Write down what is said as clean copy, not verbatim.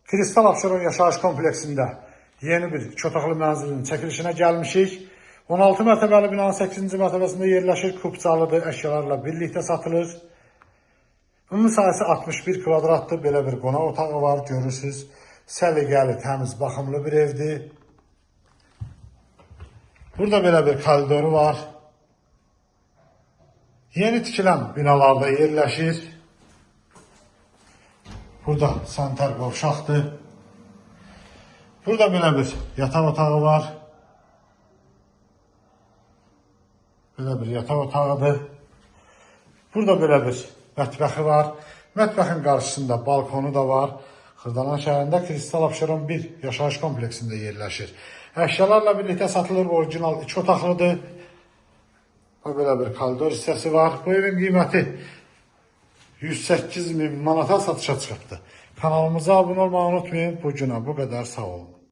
Kristal Abşeron yaşayış kompleksində yeni bir iki otaqlı mənzilin çəkilişinə gəlmişik. 16 mərtəbəli binanın 8-ci mərtəbəsində yerləşir. Kupçalıdır, əşyalarla birlikdə satılır. Ümumi sahəsi 61 kvadratdır. Belə bir qonaq otağı var, görürsünüz. Səliqəli, təmiz, baxımlı bir evdir. Burada belə bir koridoru var. Yeni tikilən binalarda yerləşir. Burada sanitar qovşaqdır. Burada belə bir yataq otağı var. Belə bir yataq otağıdır. Burada belə bir mətbəxi var. Mətbəxin qarşısında balkonu da var. Xırdalan şəhərində Kristal Abşeron 1 yaşayış kompleksində yerləşir. Əşyalarla birlikdə satılır, orijinal iki otaqlıdır. Belə bir koridor hissəsi var. Bu evin qiyməti 108 min manata satışa çıxıbdır. Kanalımıza abunə olmağı unutmayın. Bu günə bu qədər, sağ olun.